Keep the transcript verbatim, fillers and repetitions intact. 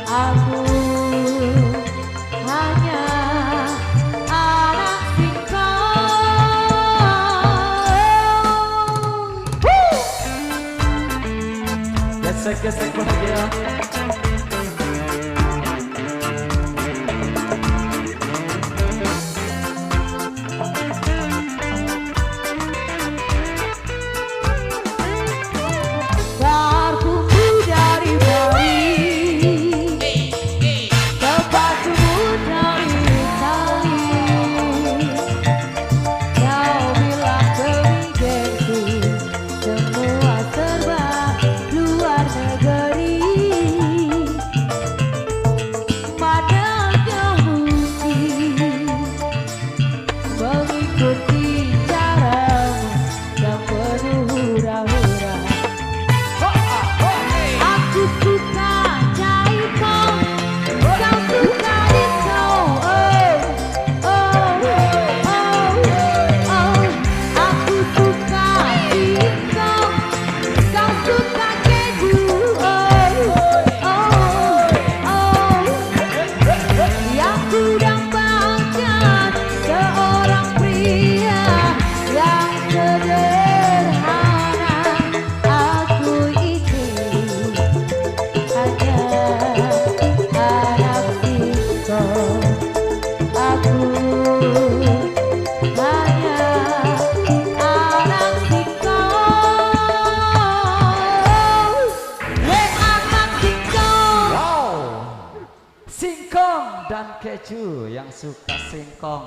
Aku hanya anak singkong. Gesek-gesek bahagia. Bertumbuh dari bayi, tempat tumbuh dari tali. Kau bilang demi gengsi, semua serba luar negeri. Padahal kau mesti mengikuti caramu yang penuh hura-hura. Aku suka jaipong, kau suka disco. Oh, oh, oh, oh. Aku suka singkong, kau suka keju. Oh, oh, oh. Yang ku dambakan seorang pria yang sederhana. Aku ini hanya anak singkong. Aku hanya anak singkong. Weh, anak singkong. Wow. Singkong dan keju, yang suka singkong.